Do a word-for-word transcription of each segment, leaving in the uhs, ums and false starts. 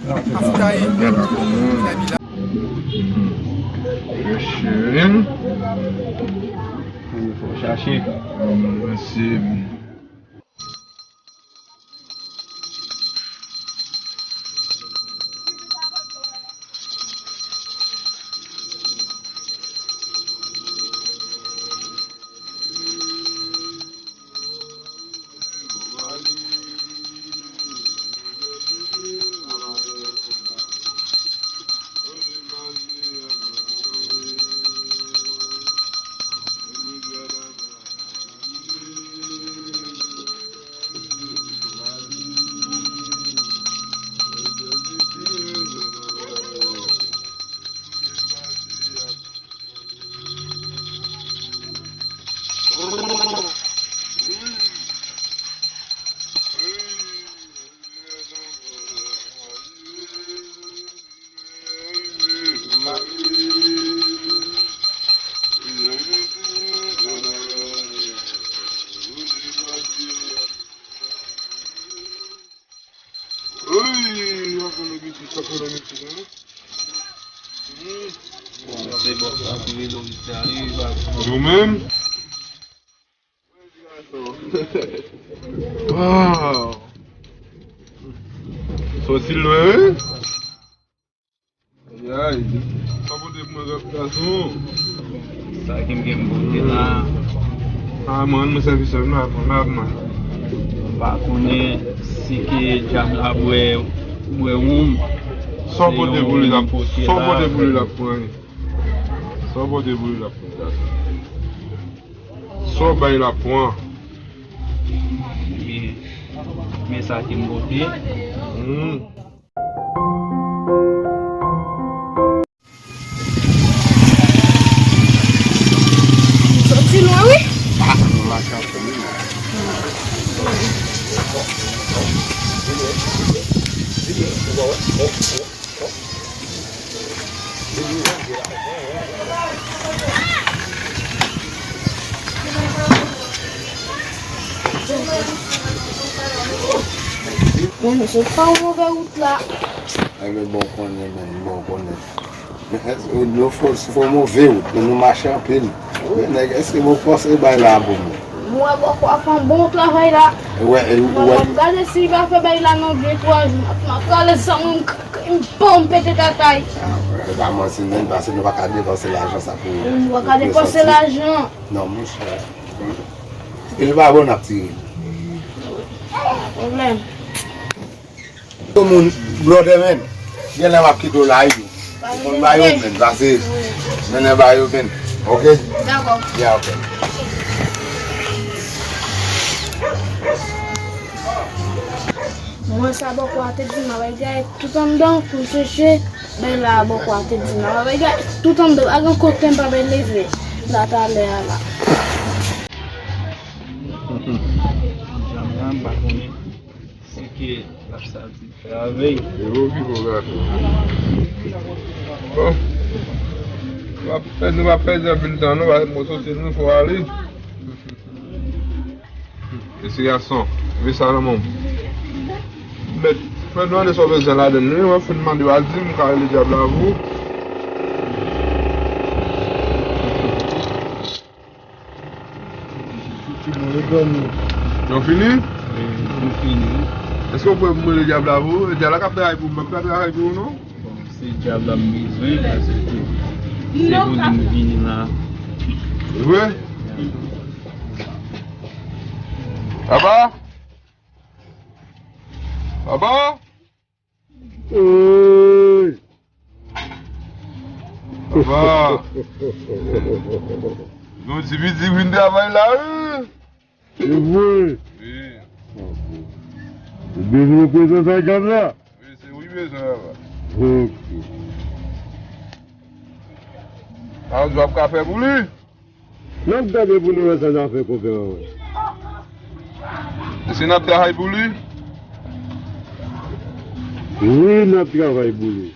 Afoutayi. Yo cheri. Fò chache. Mèsi. Ui, yo konnen mizik, yo konnen mizik, hein? Hmm. Bon, se bon, sa ki vin nou sa, wi, pa. Nou menm? Wow! Soti lwen, wi. Ay, ay. Sa pote pou mwen, gason? Sa ki m gen m pote la. Ah, man, mwen sèvi sèl, m la pran, m la pran. M pa konnen si ke dyab la bwè, bwè wonm. Sa w pote pou li la, sa w pote pou li la pran. Sa w pote pou li la pran, gason. Sa w bay la pran. Men, men sa ki m pote. Hmm. Soti lwen, wi. Ah, nou mache anpil, wi. Bon, se pa yon move wout la. Ebyen, bon konnen, menm, bon konnen. Men èske nou fò, fò move wout, men nou mache anpil. Men nèg, èske bon panse bay la pou nou? Mwen bòkò ap fè yon bon travay la. Wè, e, mwen, wè. M ap gade si li pa fè bay la nan de twa jou. M ap, m ap rale san mwen, m, m, m pete tatay. Ah, wè, e pa manti, menm, paske nou pa ka depanse lajan sa pou, nou pa ka depanse lajan. Non, monchè. E li pa bon, n ap tire. Pa pwoblèm. Tout moun, brother, man. Genlè m ap kite w la, wi. Ou konn ba yo, man. Pase, mennen ba yo, man. Ok? Dakò. Yeah, ok. Mwen sa bòkò a te di m, m ap al gaye tout anndan pou m chèche bay la bòkò a te di m. M ap al gaye tout anndan, pa gen kote m pa bay leve la talè a la. Janm nan, m pa konnen. Si ke l ap sa di fè avè l. E bon ki bon gason. Bon. Nou pa pèdi, nou pa pèdi anpil tan non, paske mwen soti nou fò ale. Mesye gason, men sa nan men w. Mèt, fè nou mande sa w bezwen ladann li, mwen fin mande w al di m, m ka rele dyab la pou ou. Yo fini? Wi, nou fini. Èske w prè pou mwen le dyab la pou ou? Dyab la k ap travay pou mwen, m p ap travay pou ou non. Bon, se dyab la m bezwen, paske se pou li m vini la. Vre? Papa? Papa? Ey! Papa! Nou di piti vin travay la, wi. Se vre? Wi. Ou bezwen prezans ak gad la? Wi, se wi bezwen, papa. Ok. Sa w di w ap ka fè pou li? N ap gade pou nou wè sa n a fè konpè an. Èske n ap travay pou li? Wi, n ap travay pou li.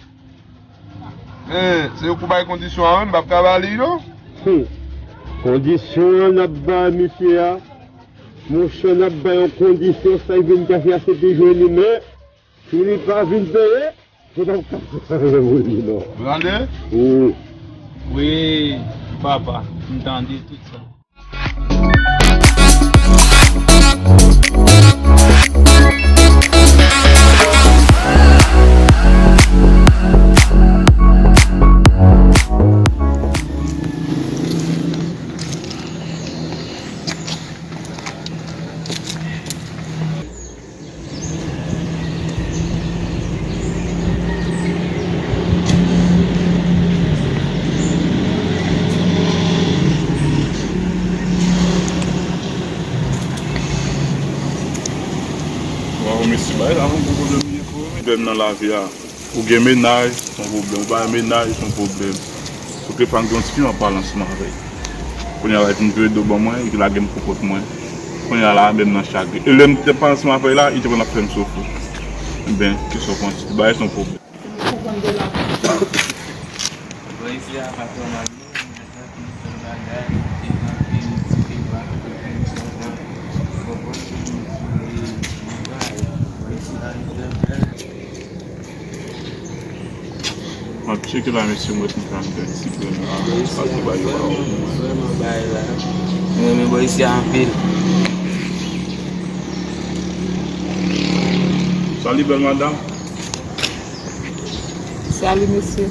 Men, se pou bay kondisyon an, m p ap ka ba li, non? Hum. Kondisyon an n ap ba misye a, monchè, n ap ba yon kondisyon, sa l vin ka fè a se pi joli, men si li pa vin peye, Ou tande? Wi, papa, m tande tout sa. Waw, mesye, bagay la yon gwo pwoblèm li ye pou ou, wi. Pwoblèm nan lavi a. Ou gen mennaj, se yon pwoblèm. Ou pa gen mennaj, se yon pwoblèm. Ou te fann gen yon tifi, w ap pale ansanm avè l. Kounye a la, li vin vire do ban mwen, li lage m pou kont mwen. Kounye a la, menm nan chagren. E lè m te pale ansanm avè l la, li te konn ap fè m soufri. Ebyen, kisa w panse? Bagay se yon pwoblèm. Bò isi a pa twò mal non, men sa ki fè bagay, e kanpe, ti deba, e konn sa, konprann ke nou sou, e, nou bay. Bò isi a li trè bèl. M ap tcheke la, mesye, m wè si m ka jwenn ti grenn la, pase bay yo. Vrèman bay la. M renmen bò isi a anpil. Salut, belle madame. Salut, mesye.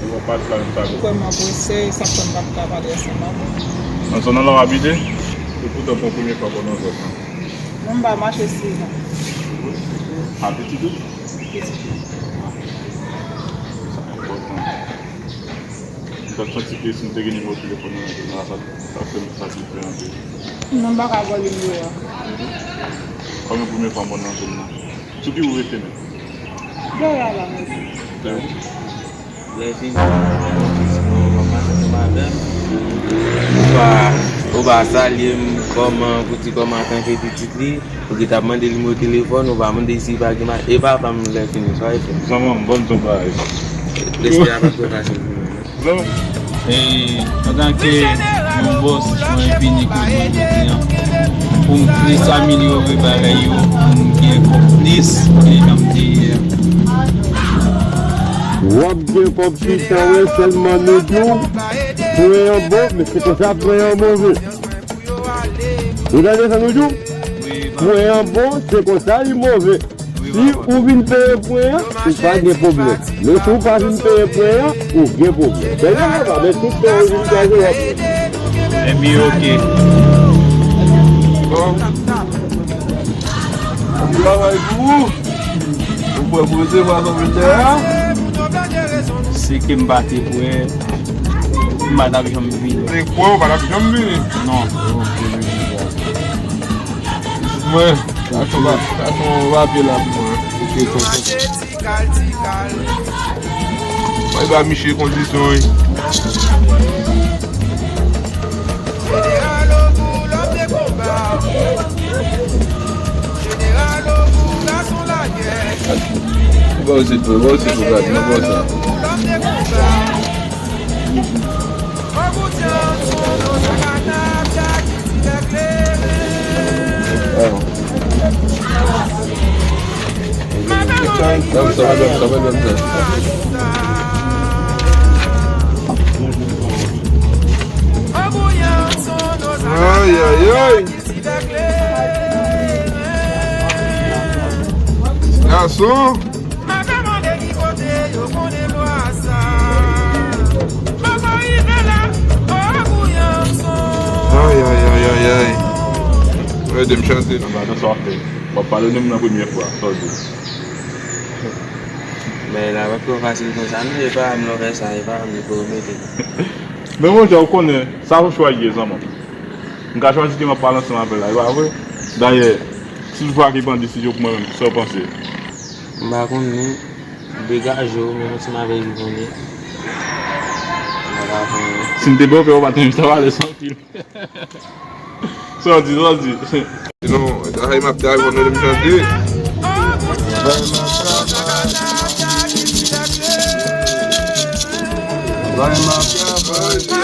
Ou kwè m ap prese, sa k fè m pa t ka pale ansanm avè w. Nan zòn nan la w abite? E poutan pou premye fwa pou nan zòn nan. Non, m pa mache sivan. A pitit ou? Pitit. Sa enpòtan. M t ap santi ke si m te gen nimewo telefòn nan, nan sa, sa fè m fasil fè anpil. Non, m pa ka ba w nimewo a. Kòm e premye fwa m nan zòn nan. Sou ki ou rete menm? Dèyè a la, m rete. Dèyè. Lè fini, ou pa, ou pa salye m kòman, pou di kòman antanke pitit li. Ou ki t ap mande nimewo telefòn, ou pa mande si pa gen ma-, e papa m lè fini, sa w fè. Zanmi m, bòn zòn bagay. Lespri a pa twò fasil pou mwen, non. Zanmi m. E, antanke yon bòs, mwen vini kote w jodi a, pou m plis amelyore bagay yo, pou m gen kòb plis ke jan m te ye a. W ap gen kòb pita, wi, sèlman nou di w, pwen an bon, men se konsa pwen an move. Ou tande sa nou di w? Pwen an bon, se konsa li move. Si ou vin peye pwen an, ou pa gen pwoblèm. Men si ou pa vin peye pwen an, ou gen pwoblèm. Tande sa, men tout tan ou vin kraze, w ap. Ebyen, oke. Bon. Bon travay pou ou. Ou prè pou resevwa sanpitè a? Si ke m pa te prè, m pa t ap janm vini. Se kwè ou pa t ap janm vini? Non. Mwen, sa se yon pa-, sa se yon papye la pou mwen. Ok, tonton. Mwen ba misye kondisyon, wi. Jeneral Ogou, lòm de konba. Jeneral Ogou, gason lagè. Ba yo se pou, ba yo se pou gade, nan bò sa. Lòm de konba. Ogou Johnson, Osakana, Jackie, Tibè Kleren. Madanm André ki konte. Ay, ay, ay. Gason. Ay, ay, ay, ay, ay. Ede m chante. Anba nan sa w ap fè. W ap padone m nan premye fwa, sa w di. Men la pa twò fasil konsa non, e pa m lè w fè sa, e pa m li pou w mete. Men bon jan ou konnen, sa yon chwa l ye, zanmi m. M ka chwazi ke m ap pale ansanm avè l la, e pa vre? Dayè, si toutfwa ke bandi se yo pou mwen menm, sa w panse? M pa konnen, degaje w, men ansanm avè l konnen. M pa ka konnen. Si m te bòpè, ou pa t menm sa pale sa anpil. Sa w di, sa w di? Non, travay m ap travay, mwen menm chante. Travay m ap travay, chante.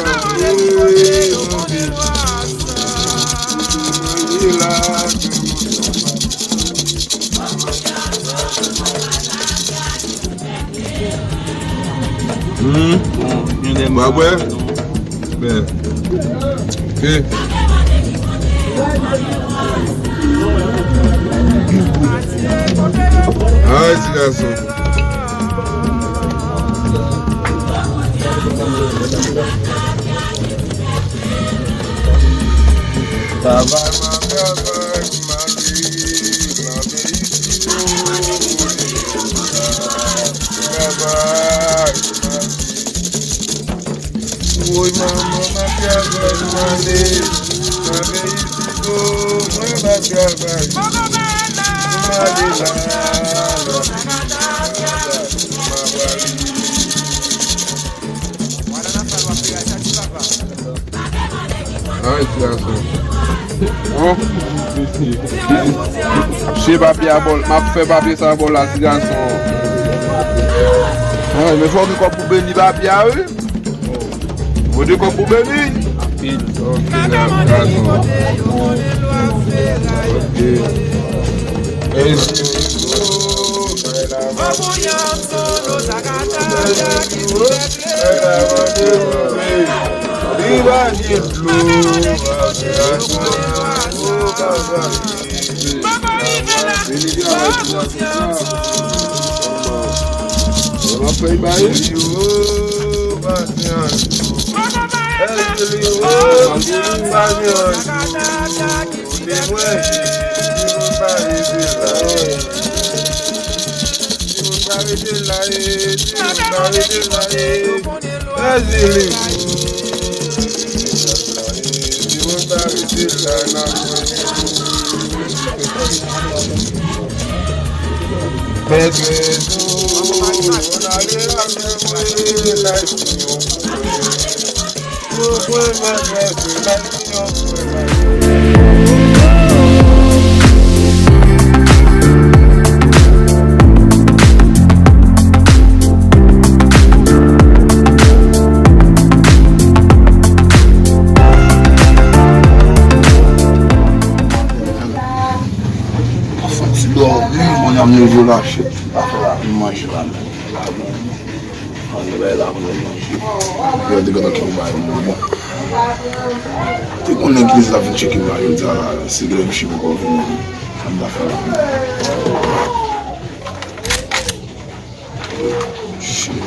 Hmm. Bon, youn dè m pa bwè. Ben. Ok. Ay, ti gason. Travay, m ap travay pou m ale nan peyi sou. Travay, m ap travay. Woy, manman, m ap travay pou m ale nan peyi sou. Mwen, m ap travay pou m ale la, la, la, la, la, m ap ale. Ay, ti gason. Bon. M ap chèche papye a bò, m ap fè papye sa bò la, ti gason. Ay, men fò w gen kòb pou beni papye a, wi. Ou gen kòb pou beni? Ok, ti gason. Ok. Ey, Kote mwen, si nou pa rete la, si nou pa rete la, si nou pa rete la, Brezili. Si nou pa rete la, n ap mwen. Pètwèzo, n ale la, mwen, la, si nou. Fon ti dòmi, kounye a m leve la, shit. Pa fè la, m manje la, men. Ann bay la pou nou manje. Yo te gentan kite bay mwen bon. Te konnen ki sa vin tcheke m la jodi a la, se gen misye poko vini. Ann ta fè la. Shit.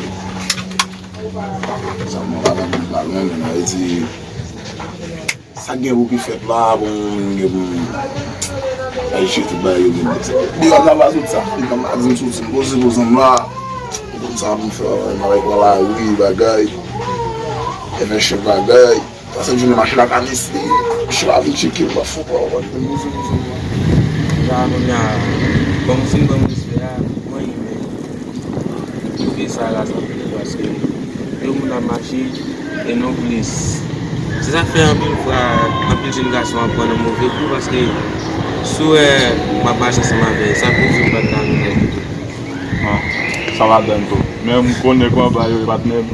Sa mwen pa konn pale, men Ayiti. Sa gen pou ki fèt la, bon, gen pou m al jete tout bagay yo gen pou sa. Depi yo ap travay sot sa, depi yo ap di m soti, m poze pou zanm la. Pou sa pou m fè, m avèk nan lari, bagay. Fè chèf bagay. Pase jounen mache la kanise. Chèf la vin tcheke, m pa fon pa w, pa gen pou zanm la. Sa kounye a, bon, m fin ban m respè a, mwen, men. Fè sa la, sa fè paske yon moun ap mache e non plis. Se sa k fè anpil fwa, anpil jèn gason ap pran nan move kou paske si w wè m ap mache ansanm avè l, sa k rive m pa t ka vin fè. Non, sa ladan tou. Men m konnen kòman bagay yo ye, patnè m.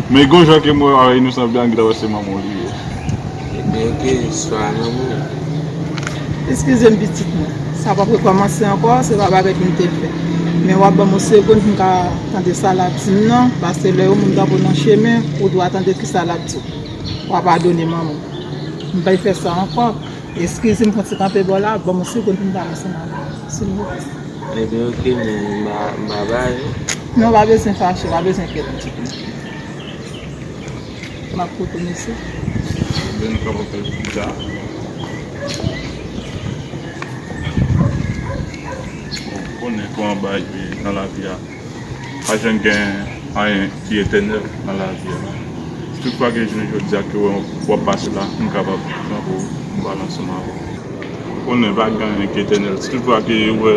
Men gon jan ke m wè avè inosan blan, gen lè wè se manman w li ye. Ebyen, oke, istwa a nan mwen. Eskize m, pitit mwen. Sa p ap rekòmanse ankò, se pa bagay pou m te fè. Men w ap ban m yon segonn pou m ka tande sa l ap di m nan, paske lè yon moun kanpe w nan chemen, ou dwe tande kisa l ap di w. W a padone manman w. M pay fè sa ankò. Eskize m, fon ti kanpe bò la, ban m yon segonn pou m pale ansanm avè w, silvouplè. Ebyen, oke, men m pa, m pa bay. Non, w pa bezwen fache, w pa bezwen enkyete, pitit mwen. M ap koute w, mesye. Ebyen, nou kapab fè l pita. Bon, konnen kòman bagay ye nan lavi a. Pa janm gen anyen ki etènèl nan lavi a. Si tout fwa ke jounen jodi a ke w, w ap pase la, m kapab pran pou m pale ansanm avè w. Konnen pa gen anyen ki etènèl. Si tout fwa ke w wè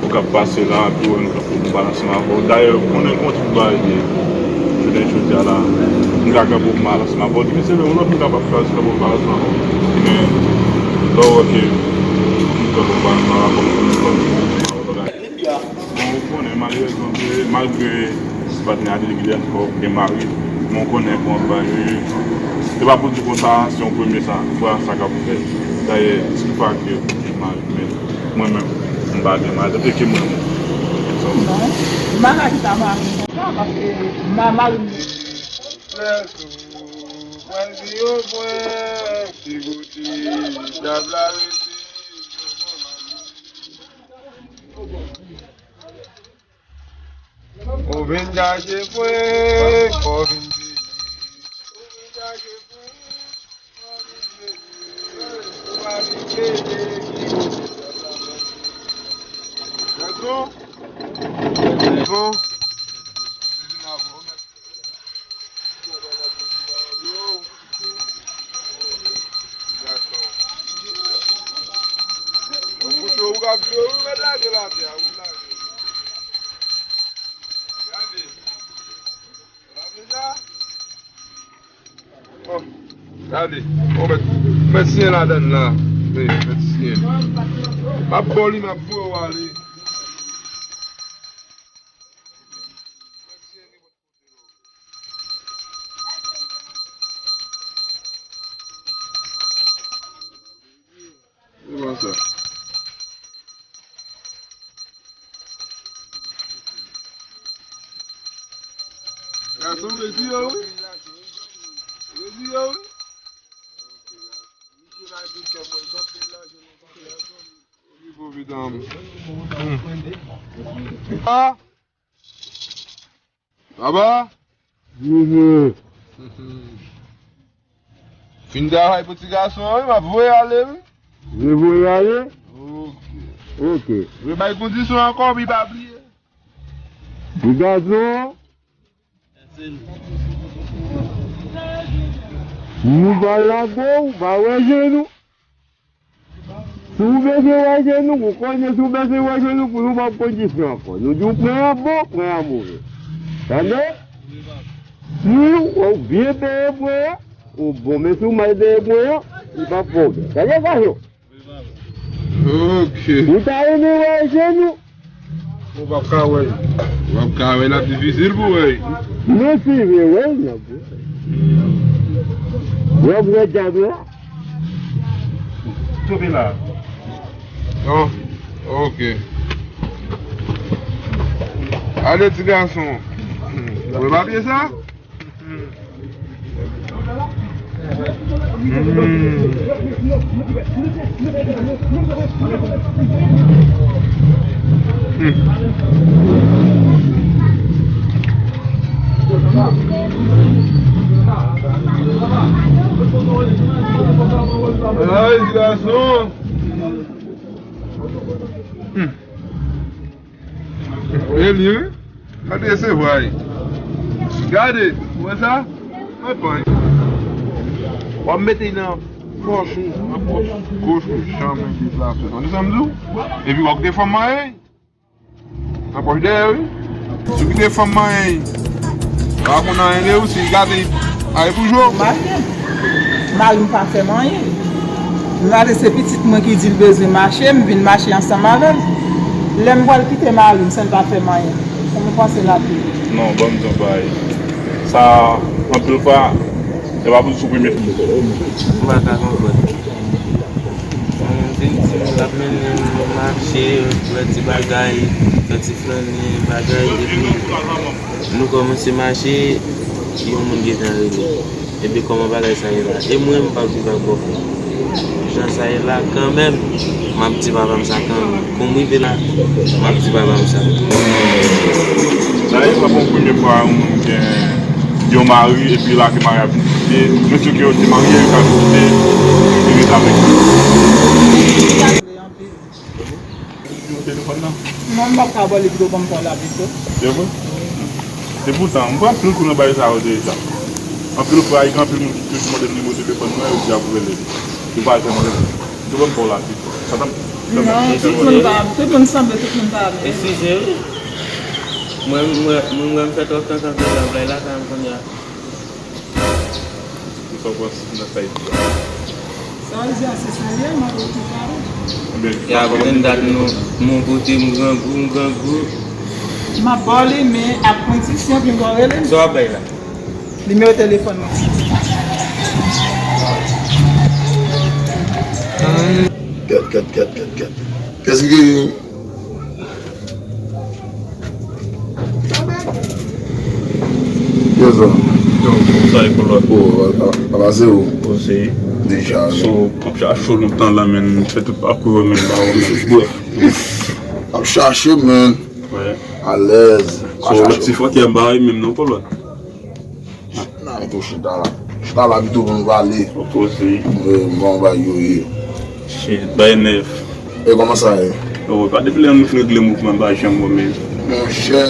ou k ap pase la, epi w wè m kanpe pou m pale ansanm avè w. Dayè, konnen gon tout bagay ye. Jounen jodi a la, m ka kanpe pou m pale ansanm avè w. Depi se lè yon lòt moun kapab chwazi kanpe pou l pale ansanm avè w. Men, lè w wè ke m kanpe pou m pale ansanm avè w, m kanpe pou m pale ansanm avè w. Bon, ou konnen, malerezman vre, malgre patnè a te di ki dènye fwa w gen mari, men w konnen kòman bagay yo ye. Se pa pou di konsa, se yon premye sa, fwa sa k ap fèt. Dayè, si w pa gen mari, men mwen menm, m pa gen mari, tanpri ke mwen menm. So, non, m pa ka kite mari m konsa. Paske ma-, mari m. Lè sou pral vin yon pwen, ti bouti, dab la rete. Ou vin chache fre, fò vin vini. Ou vin chache fre, fò vin vini. Ou pa vin pede ki ou te fè la. Gason, gason. Gason. Ou kouche ou k ap jwe, ou mèt lage lapè a, ou lage. Gade. Gade sa. Oh, gade. Oh, mèt, mèt siyen ladann la. Wi, mèt siyen. M ap ba w li, m ap voye w ale. Se pa sa. Gason, redi yo, wi. Redi yo, wi. Nivo vidanm. Hmm. Ah! Baba? Vini. Fin travay pou ti gason an, wi, m ap voye ale, wi. Vin voye ale? Ok. Ok. Wi, bay kondisyon ankò, wi, pa bliye. Ti gason an? Nou pa lage w, pa wè je nou. Si w bezwen wè je nou, ou konnen si w bezwen wè je nou, pou nou ba w kondisyon ankò. Nou di w pran an bon, pran an move. Tande? Si w byen peye pran an, ou bon, men si w mal peye pran an, li p ap pwoblèm. Tande sa yo? Ok. Ou ta renmen wè je nou? Ou p ap ka wè l. Ou p ap ka wè l, ap difisil pou wè l. Nou swive wè l, n ap wè. W ap wè djab la. Twouve la. Oh, ok. Ale ti gason. Wè papye sa? Hmm. Hmm. Ay, gason. Hmm. E li, wi. Gade se vway. Gade, ou wè sa? Mwen pran. W ap mete nan pòch ou, nan pòch goch ou, janm deplase. Tande sa m di w? Epi w ap gen fanm manyen nan pòch dèyè, wi. Si w kite fanm manyen, pa konn anyen de ou, si l gate, ay pou jwe w. Mache. Mari m pa fè m anyen. M gade se pitit mwen ki di l bezwen mache, m vin mache ansanm avè l. Lè m pral kite mari m san l pa fè m anyen. Sa nou panse la tou? Non, ban m di yon bagay. Sa, anpil fwa, se pa pou sou premye fwa. M pa ka konprann. Yon timoun l ap mennen m mache, fè ti bagay, fè ti flannen, bagay, epi nou kòmanse mache, yon moun gentan rele. Ebyen, kòman bagay sa ye la? E mwen, m p ap viv ak bòkò. Jan sa ye la, kanmenm, m ap di papa m sa kanmenm. Kou m rive la, m ap di papa m sa. Dayè, sa pa yon premye fwa yon moun gen yon mari epi lage mari a vin kite. Mesye ke yo te marye, yo ka vin kite, li ret avèk li. Yo telefòn nan? Non, m p ap ka ba w li pito, ban m ba w la pito. Se vre? Se pou sa, m pran anpil kou nan bagay sa yo deja. Anpil fwa, gen anpil moun ki toujou mande m nimewo telefòn mwen, yo di y ap rele li. Yo pa janm rele. Yo ban m ba w la pito. Sa t ap... Non, tout moun pa, tout moun sanble, tout moun pa vle. Eskize wi. Mwen, mwen, mwen, mwen, m fè twòp tan kanpe la, m vle lakay mwen kounye a. Ou pa pran nan sa y di a. Sa y di a, se sa l ye, m ap eksplik a ou. Ebyen, y ap jwenn dat nou, m yon kote, m grangou, m grangou. M ap ba w li, men ak kondisyon, pi m ba w rele m. Sa w ap bay la? Nimewo telefòn mwen. Gad, gad, gad, gad, gad. Kès ki gen? Sa bèl. Yo, sa e pou lòt. O, a, a, a, se ou. O, se. Deja, so, m ap chache w lontan la, men, m fè tout pakou yo, men, ba, men, brèf. Ap chache, men. Wè. Alèz. So, lòt ti fòkè m ba, menm non, pou lòt. Nan, men tou chita la. Chita la, pito pou m pale. Ok, o, se. Mwen, bon, ba, yo ye. Shit, bay nèf. E kòman sa ye? Oh, pa depi lè nou fin regle mouvman ba janm wè men. Monchè,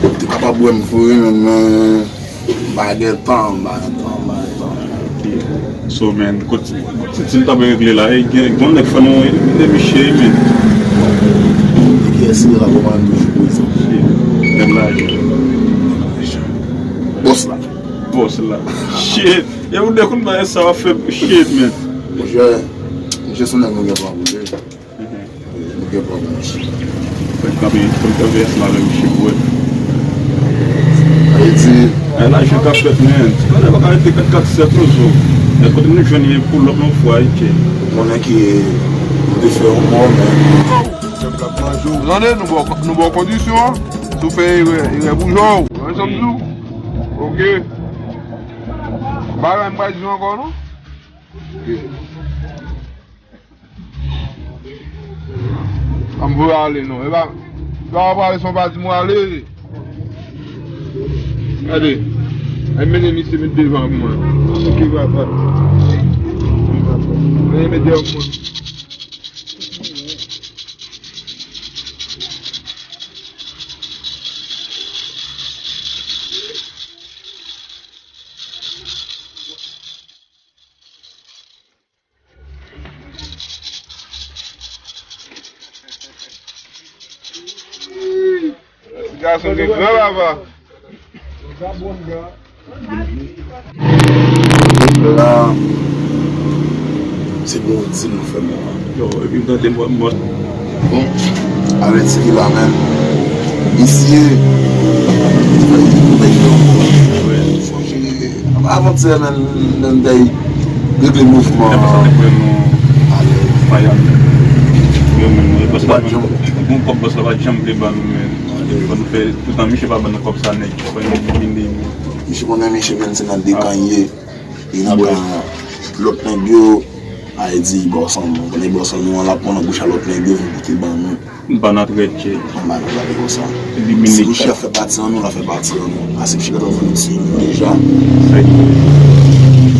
ou te kapab wè m vre, men, men, m pa gen tan, m pa gen tan, m pa gen tan. Ok. So, men, kot, si, si nou ta regle la, e gen, gen nèg fò nou elimine misye, men. E kiyès ki la, kòman toujou prezan? Shit, nèg la. Bòs la. Bòs la. Shit. E ou de konn bagay sa w ap fè shit, man. Monchè, misye se yon nèg nou gen plan pou li. Mhm. Nou gen plan pou misye. Fè kanpe, fè kanpe yès la avè misye pou wè. Sa vle di, e lajan k ap fèt, man. Ti bagay pa ka rete kat kat sèt non, so. E kote nou jwenn li pou lòt yon fwa, etcetera. Ou konnen ke nou te fè yon mò, men. Tande, nou ba w, nou ba w kondisyon an. Si w fè erè, erè pou jò w. Wè sa m di w? Ok. Bagay m pa di w ankò non. An m voye ale non. E pa, e pa w ap ale san w pa di m w ale. Gade. Ay mennen misye met devan mwen. Ok, papa. Mennen met devan mwen. Ti gason gen gran lava. La, se pou yon dil nou fè mò a. Yo, epi m tande mò, mò. Bon, avèti ki la menm. Misye, fè, fè, fè, fè, fè, fè, Avantyè, men, men, dèy regle mouvman an. Alèz. Yo, men, bòs la, bon kòb bòs la pa janm vle ban nou, men. Fò nou fè, poutan misye pa ban nou kòb sa nèt. Fò nou vini. Misye konnen misye, men, se nan dekan ye. Li nan bra lòt nèg yo. Ay di bòs an nou. Konnen bòs an nou an, l ap pran nan bouch a lòt nèg yo, vin kite ban nou. M pa nan trèt, tchè. M pa nan trèt konsa. Si misye ap fè pati an nou, l ap fè pati an nou. Paske misye gentan vann ti moun deja.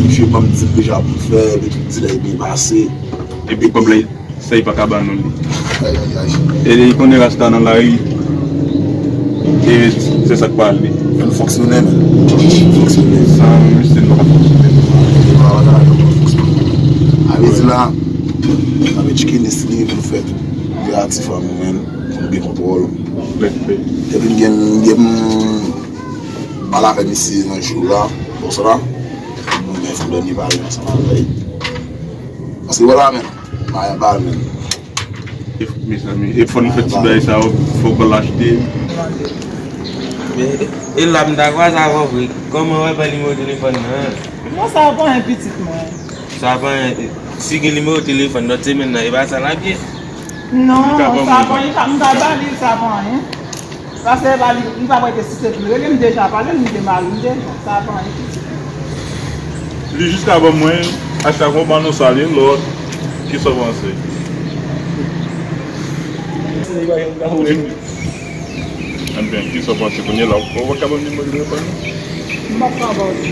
Misye ban m dil deja pou m fè, epi tout dilè byen pase. Epi kòb la, sa li pa ka ban nou li. Ay, ay, ay. E li konnen rasta nan lari. E se sa k pa al li. Fè l fonksyone, men. Fonksyone. San misye, nou pa ka fonksyone. Avèti la, avèti ki nis li pou fè. Kreyatif an nou menm, pou nou gen kontwòl. Depi m gen, m gen, m pale avè misye nan jou la, konsa la, nou gen fon dènye pale ansanm avè l. Paske vwala menm, pa, pa menm. E fò, mezanmi, e fò nou fè ti bagay sa yo, fò w al achte. E la m ta kwaze avè w vre. Kòman w wè pa nimewo telefòn nan? Non, sa pa anyen pitit mwen. Sa pa anyen. Si gen nimewo telefòn, lòt semèn nan, e pa sa l ap ye. Non, sa pa anyen, m ta ba li, sa pa anyen. Paske li pa prete si se pou l rele m deja, pale m, li te mari m deja, sa pa anyen pitit. Li jis ka ban mwen, a chak mwa ban nou sa, li lòt. Kisa w panse? Ebyen, kisa w panse kounye a la? Ou pa ka ban m nimewo telefòn nan? M p ap ka ba w li.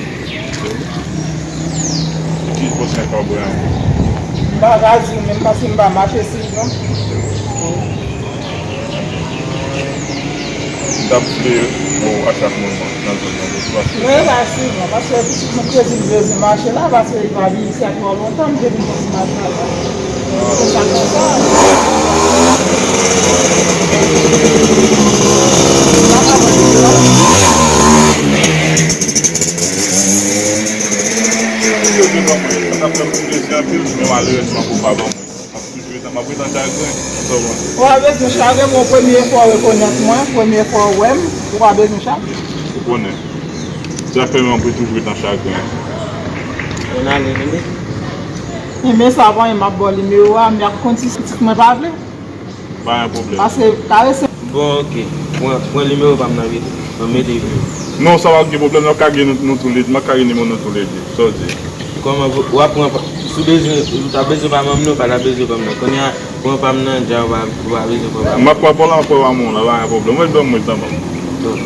Ki pwochen kòb ou an? M pa ka di w menm paske m pa mache sou li non. M t ap vle wè w a chak moman nan zòn nan, paske... Mwen pa sou non, paske pitit mwen kredi m bezwen mache la, paske li pa vin isi a twò lontan, m te vin soti mache la. Yo te ban mwen, sa t ap fè m plezi anpil, men malerezman, pou pa ban mwen. M ap toujou rete, m ap rete an chagren. Sa w panse? Ou pa bezwen chagren, men premye fwa w rekonèt mwen, premye fwa w wè m, ou pa bezwen chagren. Ou konnen. Se sa k fè menm mwen toujou rete an chagren. Bon, ale, Nene. Enben, sa pa anyen, m ap ba w nimewo a, men ak kondisyon, pitit mwen pa vle. Pa gen pwoblèm. Paske, karese. Bon, ok. Pran, pran nimewo pa m nan, vite. Mwen mete vre. Non, sa pa gen pwoblèm, n ap ka gen nou, nou tou le, m ap ka gen nimewo nou tou le de. Sa w di? Kòman w, w ap pran pa, si w bezwen, ou ta bezwen pa manm nan, ou pa ta bezwen pa manm nan. Kounye a, pran pa m nan, dja ou pa, ou pa bezwen pran pa m. M ap pran pa w la, m ap pran pa m la, pa gen pwoblèm. Ou mèt ban m mwen tanpri. Bon.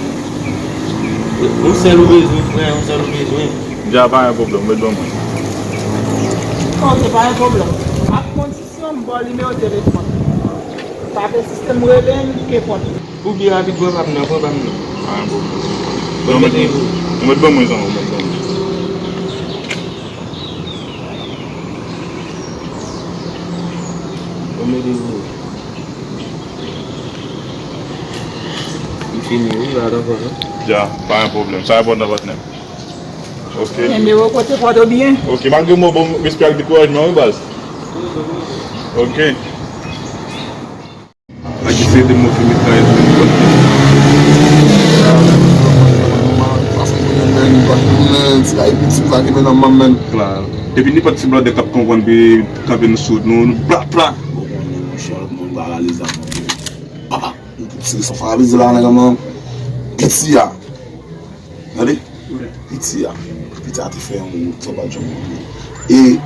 Yon sèl ou bezwen, frè, yon sèl ou bezwen. Dja pa gen pwoblèm, ou mèt ban m mwen. Ok, pa gen pwoblèm. Ak kondisyon, m ba w nimewo telefòn. Tape sistèm rele m, ke pòt. Ou byen rapid, pran pa m nan, pran pa m nan. Pa gen pwoblèm. Bon, mete vre. Ou mèt ban mwen sa, ou mèt ban mwen. Bon, mete vre. M fini, wi, pa t ankò, non? Dja, pa gen pwoblèm. Sa enpòtan, patnè. Ok. Nimewo kote pòt ou byen? Ok, malgre mwen ba w respè ak dekourajman, wi, baz. Ok. Ak se de move mitrayèz menm. Fason pou nou menm, nou pa tounen, ti kay piti, sa ki menm nan manm menm. Kla. Epi nenpòt ti blòdè k ap konprann, pi kanpe nou sou wout nou, nou pla, pla. Ou konnen, monchè, moun paralize ak moun. Papa, nou pou tire san fanabize la, nèg an, piti a. Tande? Wi. Piti a. Piti a te fè yon wout, sa pa janm oubli. E,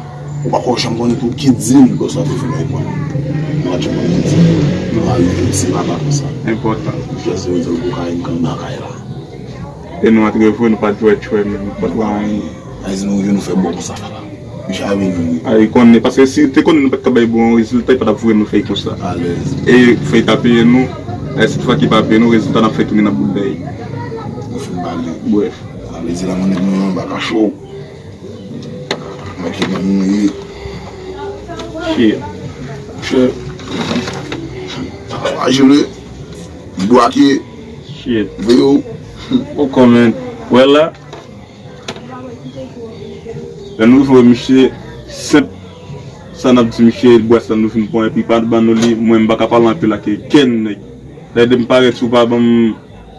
ou pa ko janm konnen tou ki dil, bòs la te fè nan epòl. Nou pa janm konnen ki dil. Nou pa rive, se papa konsa. Enpòtan. Jezi, yo di l kokayin kanpe nan kay la. E nou antre vre, nou pa t jwe tchwè menm, nou pa t wè anyen. Sa vle di nou rive, nou fè bon konsa, papa. Misye a vini, wi. A, li konnen, paske si li te konnen nou pa t ka bay bon rezilta, li pa t ap voye nou fèy konsa. Alèz. E fèy ta peye nou, e si toutfwa ki pa peye nou, rezilta n ap fè tounen nan bout dèyè. Nou fin pale. Brèf. Sa vle di la, mwen, nèg mwen anba kacho. Mwen ki nan nou ye. Shit. Shit. Papa jere. Bwake. Shit. Veyo. Ou konnen. Wè la. Lè nou rive wè misye, senp sa n ap di misye, bwès la nou fin pran, epi pa ban nou li, mwen m pa ka pale anpil ak kenn nèg. Dayè depi m parèt, si w pa ban m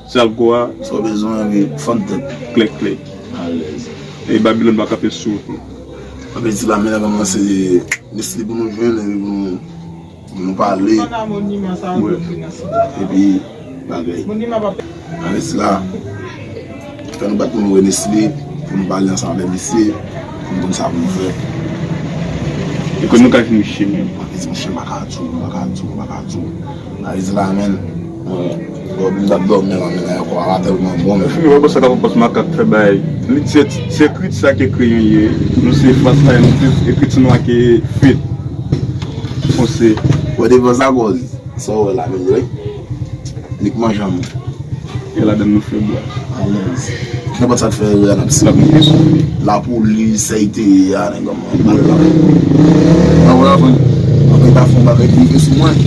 sèl gou a. Sa w bezwen, wi, fann tèt. Klèk, klèk. Alèz. E Babilòn pa kanpe sou wout li. Anpil ti la, men la kòmanse, Nesly pou nou jwenn, epi pou nou Pou nou pale. Wi. Epi, bagay. Anvè sila, fè nou bat pou nou wè Nesly, pou nou pale ansanm avè misye, pou nou konn sa pou nou fè. E kòman nou ka jwenn misye menm? Anvè di, monchè, m pa ka di w, m pa ka di w, m pa ka di w. Anvè sila, menm, mwen, lè m t ap dòmi la, men la, kò a tèlman bon, men. Fini wè, bon, sa ka fè pòs makak fè bay. Li se, se ekrit sa ki ekri yon ye. Nou se fas la, nou se ekrit nwa ki fet. Fonse. Wè devan sa kòz. Sa w wè la menm wi. Nik manjan mwen. E ladann nou fè bwa. Alèz. Nenpòt sa k fè erè a n ap sere. Lapolis, sa i te ye a, nèg an, bal la. Mwen wè anvan, anvan ta fè yon bagay ki rive sou mwen.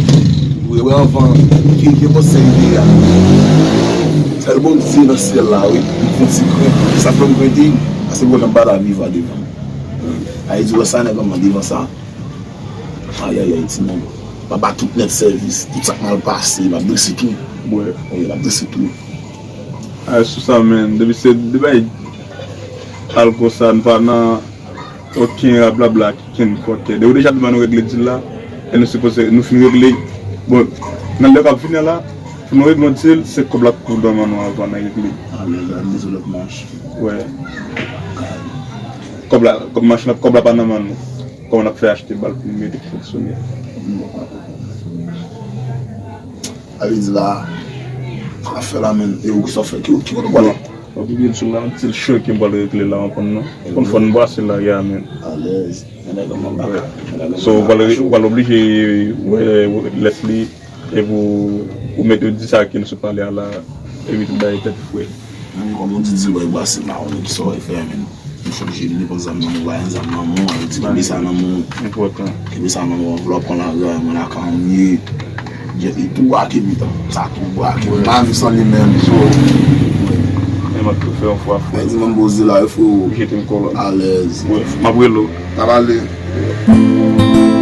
Wi, wè anvan, ki, ki pòs sa i te ye a. Sèl Bondye nan syèl la, wi. M fè ti kren. Sa fè m kren di, paske mwen menm pa ta viv a devan. Sa vle di wè sa nèg an devan sa. Ayayay, timoun. M ap ba tout nèt sèvis. Tout sa k mal pase, m ap drese tou. Wi, m ap drese tou. Ay, sou sa, menm. Depi se de bay al konsa, nou pa nan okenn rablabla, kenn fòkè. Depi w deja di ban nou regle dil la, e nou sipoze, nou fin regle. Bon, nan lè k ap vini an la, pou nou regle yon dil, se kòb la k pou nan men nou anvan n regle. Alèz, alèz, lòt mach. Wi. Kòb la, kòb machin la, kòb la pa nan men nou. Kòman n ap fè achte bal pou n mete fonksyone? Sa vle di la, afè la menm, e ou ki sa w fè, ki, ki kote w pwale? Bon, pou byen di w la, se l cho ke m pral regle la, w konprann non? Konn fò n brase lari a menm. Alèz. Mwen nèg an baka. So, ou pral, ou pral oblije, wè, wè, lès li, epi ou, ou mete, ou di sa ke n sot pale a la, epi tout bagay tèt frèt. Menm kòm ou di, di lwa e brase la, ou menm ki sa w fè a menm. Nou fòk jere, nou pran zam nan men w, pa yon zam nan men w, di kenbe sa nan men w. Enpòtan. Kenbe sa nan men w, anvlòp an lari a, mwen lakay an m ye. Jet li tou brake mitan, sa tou brake. M pa viv san li menm, so. Men m ap tou fè yon fwa, frè. Mwen di mwen poze la, wi, frero. Jete m kolòn. Alèz. Wi, m ap rele w. N ap pale.